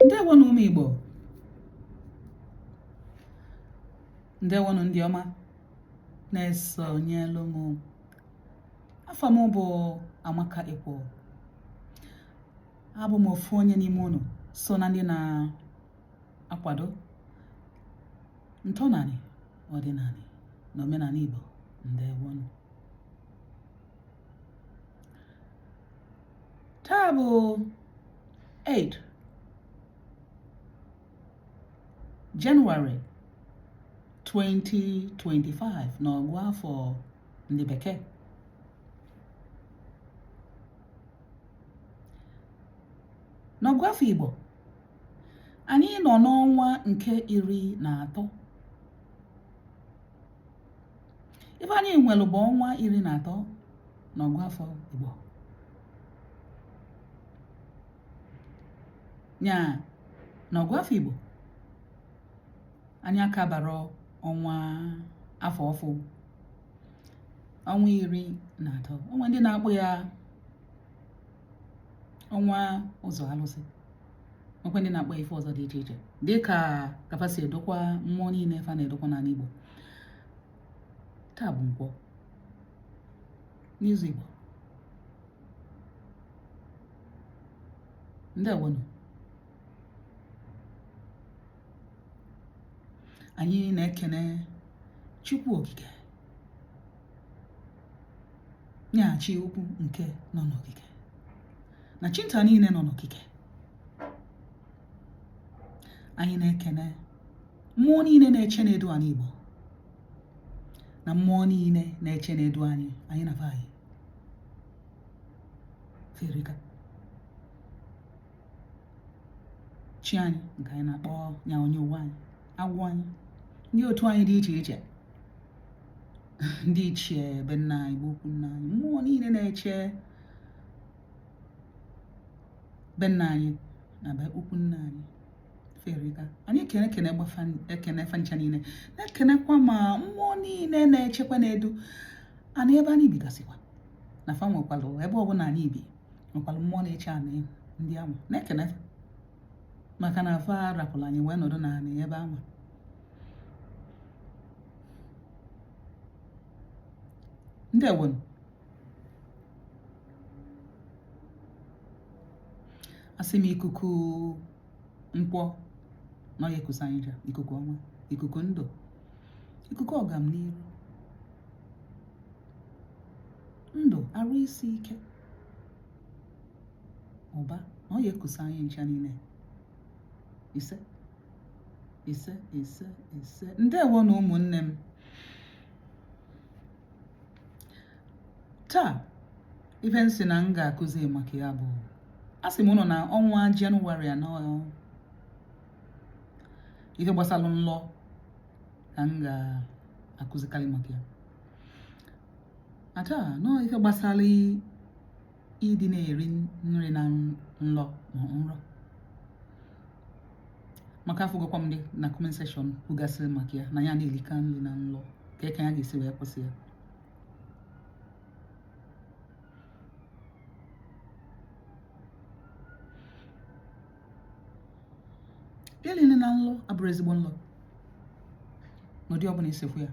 Ndewonụ ụmụ Igbo, ndewonụ ndị ọma na-esonyelụ m. Afa m bụ Amaka Ekwo. Abụ m ofu onye n'ime unu so na ndị na-akwado ntọnanị, ọdịnanị na omenanị Igbo. Ndewonụ. Taa bụ 8 Jenụwarị 2025 n'ọgụ afọ ndị bekee. N'ọgụ afọ Igbo, anyị nọ n'ọnwa nke 13. Ife anyị nwere bụ ọnwa 13 n'ọgụ afọ Igbo. Nya n'ọgụ afọ Igbo, anyị akabarọ ọnwa afọ ọfụ, ọnwa 13. O nwe ndị na-akpọ ya ọnwa ụzọ alụsị, nwekwa ndị na-akpọ ife ọzọ dị iche iche, dịka ka fa si edokwa mmụọ niile fa na-edokwa n'ala Igbo. Taa bụ nkwọ n'izu Igbo. Ndewonụ. Anyị na-ekene Chukwu Okike, nya chi ukwu nke nọ n'okike na chi nta niile nọ n'okike. Anyị na-ekene mmụọ niile na-eche na-edu anyị Igbo na mmụọ niile na-eche na-edu anyị, anyị na anyị fa erika. Chi anyị nke anyị na-akpọ nya onye ụwa anyị, agwụ anyị, ndị otu anyị dị iche iche, ndị ichie be nna anyị bụ ukwu nna anyị, mmụọ niile na-eche be nna anyị na be ukwu nna anyị, fa erika. Anyị kene kene ekene fa ncha niile, na-ekenekwa ma mmụọ niile na-echekwa na-edu anyị ebe anyị bigasịkwa na fa nwekwalụ ebe ọbụla anyị bi nwekwalụ mmụọ na-eche anyị ndị anwa, na-ekene fa maka na fa rapụrụ anyị wee nọdụ n'anị ebe anwa. Ndewonụ. Asị m ikuku nkwọ na ọ ya-ekusa anyị ncha, ikuku ọma, ikuku ndụ, ikuku ọgamniru, ndụ, arụ isi ike, ụba, na ọ ya-ekusa anyị ncha niile. Ise, ise, ise, ise. Ndewonụ ụmụnne m. Taa ife m sị na m ga-akụzi maka ya bụ, asị m ụnụ na ọnwa Jenụwarị a ife gbasara nlọ ka m ga-akụzikarị maka ya. Na taa nọọ ife gbasara ịdị na-eri nri na nlọ ma nrọ, maka afụgokwa m ndị na comment section kwugasịrị maka ya na ya na-erika nri na nlọ, ka ka ya ga-esi wee kwụsị ya. Ili nri na nlọ abụrọ ezigbo nlọ n'ụdị ọbụla i si fụ ya.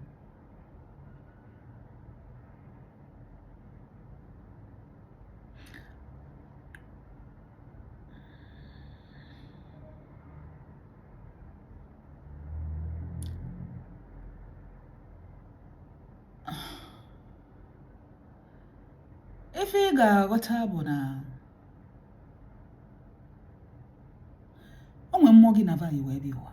Ife ị ga-aghọta bụ na o nwe mmụọ gị na va yi wee bịa ụwa,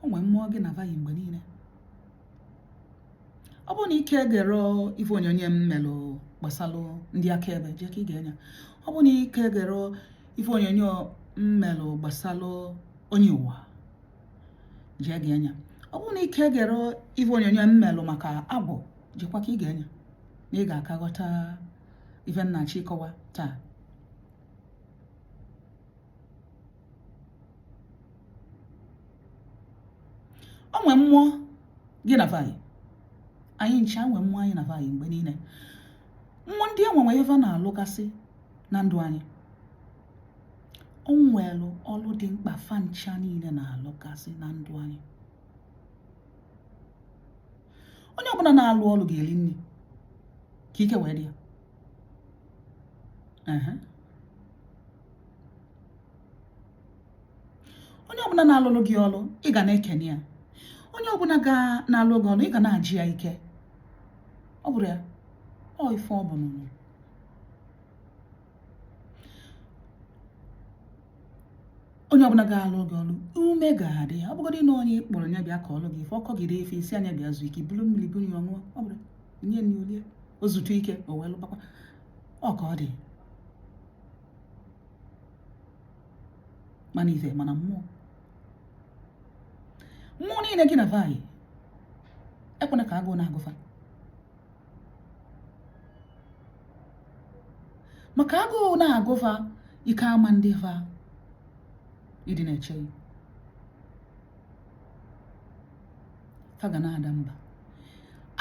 o nwe mmụọ gị na va yi mgbe niile. Ọ bụrụ na ị ka egerọ ife onyonyo m melụ gbasalụ ndị akaebe, jee ka ị gee nya. Ọ bụrụ na ị ka egerọ ife onyonyo m melụ gbasalụ onye ụwa, jee gee nya. Ọ bụrụ na ị ka egerọ ife onyonyo m melụ maka agwụ, jekwa ka ị gee nya, na ị ga-aka ghọta ife m na-achọ ịkọwa taa. O nwe mmụọ gị na va yi, anyị ncha nwe mmụọ anyị na va yi mgbe niile. Mmụọ ndị enwe nwe ife na-alụgasị na ndụ anyị. O nwere ọlụ dị mkpa fa ncha niile na-alụgasị na ndụ anyị. Onye ọbụla na-alụ ọlụ ga-eli nri ka ike wee dị ya. Onye ọbụla na-alụlụ gị ọlụ, ị ga na-ekene ya. Onye ọbụla ga na-alụ gị ọlụ, ị ga na-aja ya ike. Ọ bụrụ ya ọ ife ọ bụ nụnụ. Onye ọbụla ga-alụ gị ọlụ, ume ga-adị ya. Ọ bụgodị na onye ị kpọrọ ya bịa ka ọ lụ gị ife, ọ kọgide ife, ị sị ya bịa zuo ike, buru mmiri buru ya ọ ṅụọ. Ọ bụrụ nye nri o lie, o zutu ike, o wee lụbakwa. Ọ ka ọ dị mana ife mana mmụọ mmụọ niile gị na fa yi ekwena ka agụụ na-agụ fa, maka agụụ na-agụ fa, ike ama adị fa ịdị na-eche gị, fa ga na-ada mba.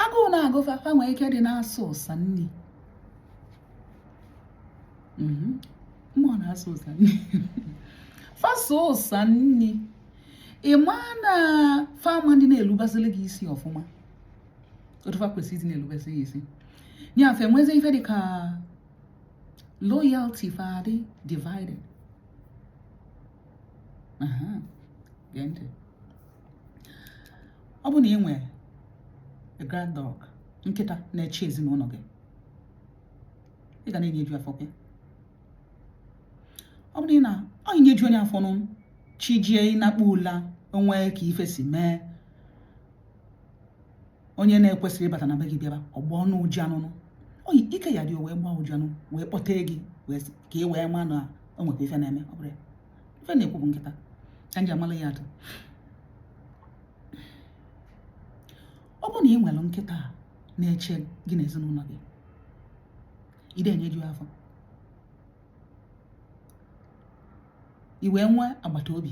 Agụụ na-agụ fa, fa nwee ike dị na-asọ ụsa nri. Mmụọ na-asọ ụsa nri, fa sọ ụsa nri, ị ma na fa ama adị na-elubasịrị gị isi ọfụma otu fa kwesịrị ịdị na-elubasị gị isi. Ya fa enwezi ife dị ka loyalty fa adị divided. Gee ntị, ọ bụ na ị nwee a guard dog, nkịta na-eche ezinụlọ gị, ị ga na-enyeju afọ kwa. Ọ bụrụ na ọ nyeju onye afọ nụ, chi jie, ị nakpu ụla, o nwee ka ife si mee, onye na-ekwesịrị ịbata na be gị bịaba, ọ gbọọ n'ụja anụnụ oyi ike ya dị, o wee gbaa ụja anụ wee kpọtee gị ka ị wee ma na o nwekwa ife na-eme. Ọ bụrụ ya ife na-ekwu bụ nkịta ka m ji amala ya atụ. Ọ bụrụ na ị nwere nkịta na-eche gị na ezinụlọ gị, ị na-enyeju afọ, i wee nwee agbata obi,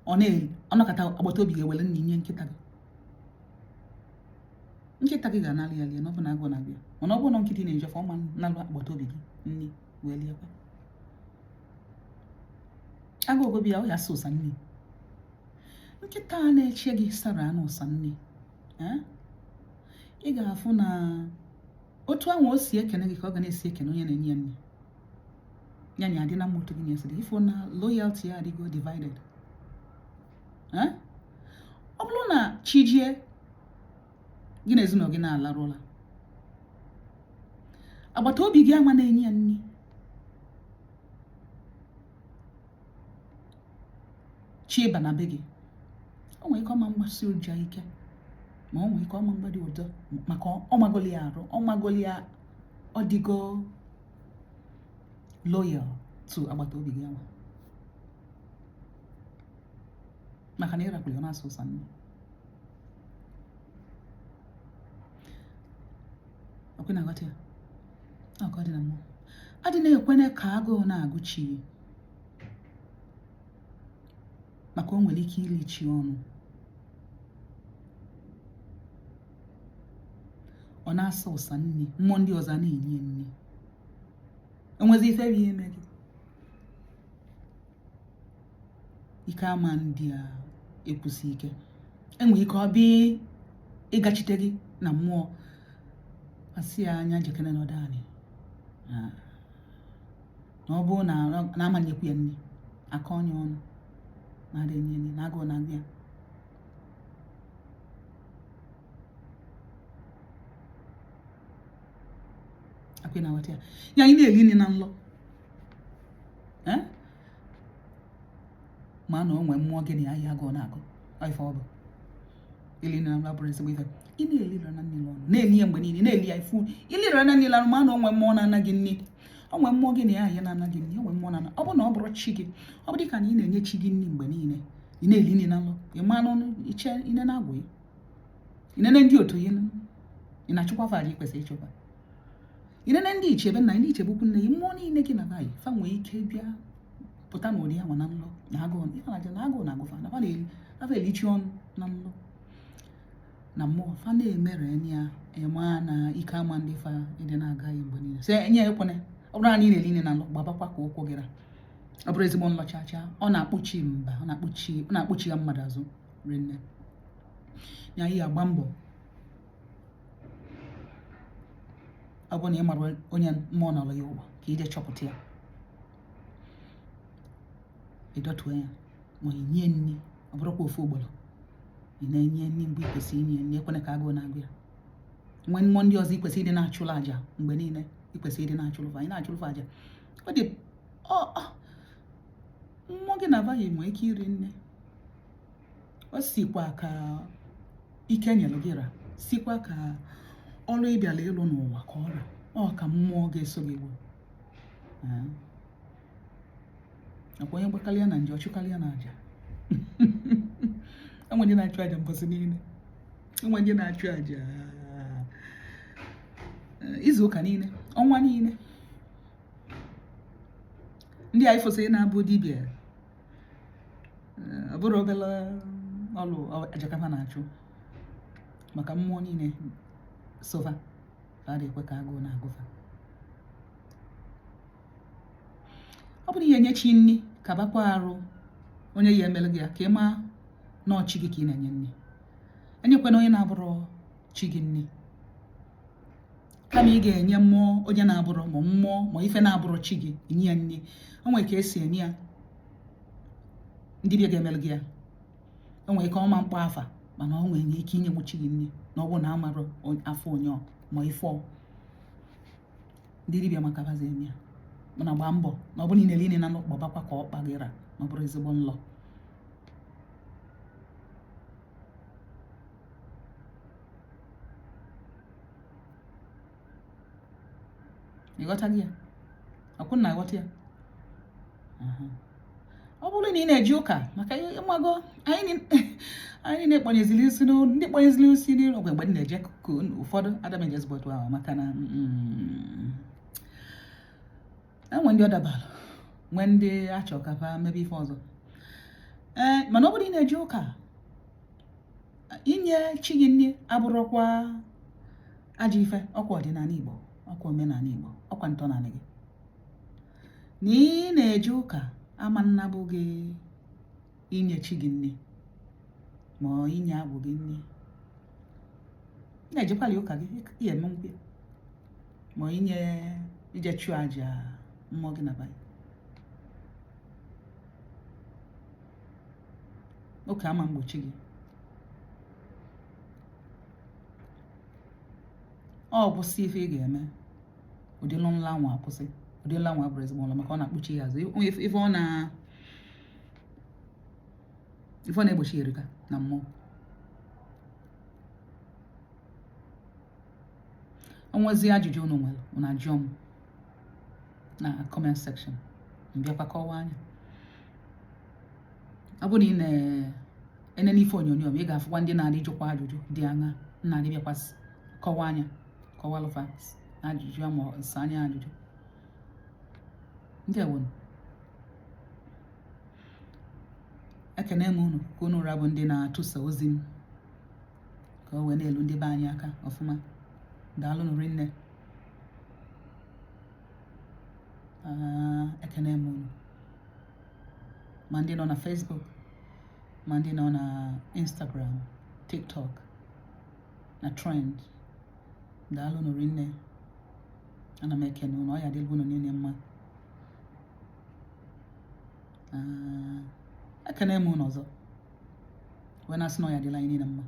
ọ na-anọkata agbata obi ga-ewere nri nye nkịta gị, nkịta gị ga-analụ ya lie na ọ bụ na agụụ na-agụ ya. Mana ọ bụrụ na nkịta na-eju afọ, ọ ma nalụ agbata obi gị nri wee liekwa. Agụụ gụba ya, ọ ya asọ ụsa nri. Nkịta a na-eche gị sara anụ ụsa nri, ị ga-afụ na otu ahụ o si ekene gị ka ọ ga na-esi ekene onye na-enye ya nri ya nya adị na mma. Otu gị na-esi dị, ị fụ na loyalty ya adịgo divided. Ọ bụrụ na chi jie, gị na ezinụlọ gị na-alarụ ụla, agbata obi gị ama na-enye ya nri, chi ịba na be gị, o nwere ike ọ ma mgbasi ụja ike, ma o nwere ike ọ ma mgbadi ụdọ, maka ọ magoli ya arụ, ọ magoli ya, ọ dịgo loyal to agbata obi gị ahụ, maka na ị rapụrụ ya na-asọ ụsa nri. Ọkwe na-aghọta ya? Ọ ka ọ dị na mmụọ. Adị na-ekwene ka agụụ na-agụ chi, maka o nwere ike iri chi ọnụ, ọ na-asa ụsa nri, mmụọ ndị ọzọ na-enye nri, enwezi ife bụ ime gị ike ama ndị a ekwusi ike. Enwere ike ọ bịa ịgachite gị na mmụọ, asị ya anya jekene nọdụ anị, na ọ bụrụ na na-amanyekwu ya nri aka onye ọnụ na-adị enye nri na agụụ na-agụ ya. Akwa na-aghọta ya? Ya anyị na-eli nri na nlọ, ma na o nwee mmụọ gị na ya yi agụụ na-agụ. Ife ọ bụ ili na nlọ bụrụ ezigbo ife. Ị na-elira na nri ọnụ, na-eli ya mgbe niile, na-eli ya ifu ilira na nri ọnụ, ma na o nwee mmụọ na-ana gị nri, o nwee mmụọ gị na ya yi na-ana gị nri, o nwee mmụọ na-ana. Ọ bụ na ọ bụrụ chi gị, ọ bụ dịka na ị na-enye chi gị nri mgbe niile, ị na-eli nri na nlọ, ị ma n'ọnụ iche inene agwụ ya, inene ndị otu gị, ị na-achụkwa fa aja ị kwesịrị ịchụkwa, inene ndị ichie be nna, ndị ichie bụkwu nne gị, mmụọ niile gị na fa yi, fa nwee ike bịa pụta n'ụdị ahụ na nlọ na agụụ ife na na agụụ na-agụ fa, na fa na-eli afa elichi ọnụ na nlọ na mmụọ fa na-emere ya, ịma na ike ama ndị fa ịdị na-agaghị mgbe niile. So enye ekwene Ọ bụrụ na ị na-eli nni na nlọ, gbabakwa ka ụkwụ gị ra. Ọ bụrọ ezigbo nlọ chaa chaa. Ọ na-akpụchi mba, ọ na-akpụchi ya mmadụ azụ rinne. Ya ihe agba mbọ, ọ bụrụ na ị mara onye mmụọ nọrọ ya ụwa, ka i je chọpụta ya, ị dọtuo ya ma ị nye nri. Ọ bụrụkwa ofu ugboro, ị na-enye nri mgbe ị kwesịrị inye nri. Ekwena ka agụụ na-agụ ya. Nwee mmụọ ndị ọzọ ị kwesịrị ịdị na-achụrụ aja mgbe niile, ị kwesịrị ịdị na-achụrụ fa. Ị na-achụrụ fa aja, ọ dị mmụọ gị na vaghị nwee ike iri nne. O sikwa ka ike nyere gị ra, sikwa ka ọrụ ị bịara ịlụ n'ụwa ka ọ ra, ọ ka mmụọ ga-eso gị gbuo. Nakwa onye gbakarịa na nje, ọ chụkarịa na aja. Enwe ndị na-achụ aja mbọsị niile, enwe ndị na-achụ aja izu ụka niile, ọnwa niile. Ndị anyị fụsịrị na-abụ dibịa, ọ bụrọ obere ọlụ aja ka fa na-achụ, maka mmụọ niile so fa, fa adịghị ekwe ka agụụ na-agụ fa. Ọ bụrụ ihe enye chi nri, kabakwa arụ onye ya emere gị ya, ka ị maa na ọ chi gị ka ị na-enye nri. Enyekwana onye na-abụrọ chi gị nri. Kama ị ga-enye mmụọ onye na-abụrọ, ma mmụọ ma ife na-abụrọ chi gị, inye ya nri. O nwere ka esi eme ya, ndị dibịa ga-emere gị ya. O nwere ike ọ ma mkpọ afa, mana o nwere ike inyenwu chi gị nri na ọ bụrụ na amarọ afa onye ma ife ndị dibịa maka bazi eme ya. Mana gbaa mbọ na ọ bụrụ na ị na-eli nri na nlọ, gbabakwa ka ọkpa gị ra na ọ bụrọ ezigbo nlọ. Ị ghọtaghị ya? Ọkwụ na aghọta ya. Ọ bụrụ na ị na-eje ụka, maka ịmago anyị niile kpọnyeziri isi, ndị kpọnyeziri isi n'ụlọ mgbe m na-eje ụfọdụ ada m ejezigbo otu ahụ, maka na enwe ndị ọ dabara, nwee ndị achọ ka fa mebe ife ọzọ. Ee, mana ọ bụrụ ị na-eje ụka, inye chi gị nri abụrụkwa ajọ ife. Ọkwa ọdịnala Igbo, ọkwa omenala Igbo, ọkwa ntọnala gị. Na ị na-eje ụka ama nnabụ gị inye chi gị nri ma ọ inye agwụ gị nri. Na-ejekwali ụka gị, ihe eme nkwụ ma inye ije chụọ aja mmụọ gị na be ụka ama mgbochi gị. Ọ kwụsị ife ị ga-eme ụdị nlọ anwa, akwụsị ụdị nlọ anwa abụrụ ezigbo nlọ, maka ọ na-akpụchi ya azụ. Ife ọ na-egbochi erika na mmụọ. O nwezi ajụjụ unu nwere, unu ajụọ m na comment section, m bịakwa kọwaa anya. Ọ bụrụ na ị na-enene ife onyonyo m, ị ga-afụkwa ndị na-adị jụkwa ajụjụ dị aṅa, na-adị bịakwa kọwaa anya, kọwalụ fa ajụjụ ma nsa anya ajụjụ. Ndewonụ, ekene m unu ka unu rabụ ndị na-atụsa ozi m ka o wee na-elu ndị be anyị aka ọfụma. Daalụnụ rinne. Ekene m unu, ma ndị nọ na Facebook, ma ndị nọ na Instagram, TikTok na Threads. Daalụnụ rinne. Ana m ekene unu. Ọ ya adịla unu niile mma. Ekene m unu ọzọ, wee na-asị na ọ ya adịla anyị niile mma.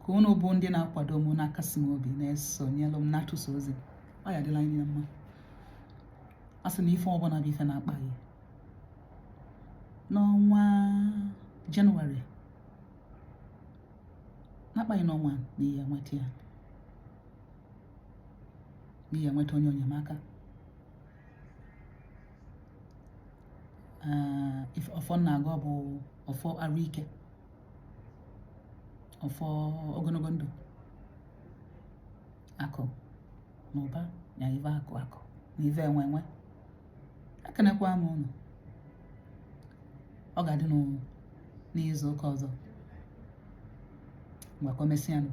Ka unu bụ ndị na-akwado m, na-akasi m obi, na-esonyelụ m, na-atụsa ozi, ọ ya adịla anyị niile mma. A sị na ife ọbụla bụ ife na-akpa gị n'ọnwa Jenụwarị, na-akpa gị n'ọnwa, na ihe enweta ya, na ihe enweta onye enyemaka. Ọfọ na-agọ bụ ọfọ arụ ike, ọfọ ogologo ndụ, akụ na ụba, na ife akụ akụ na ife enwe enwe. Ekenekwa m unu. Ọ ga-adị n'izu ụka ọzọ. Mgbakọ mesịanụ.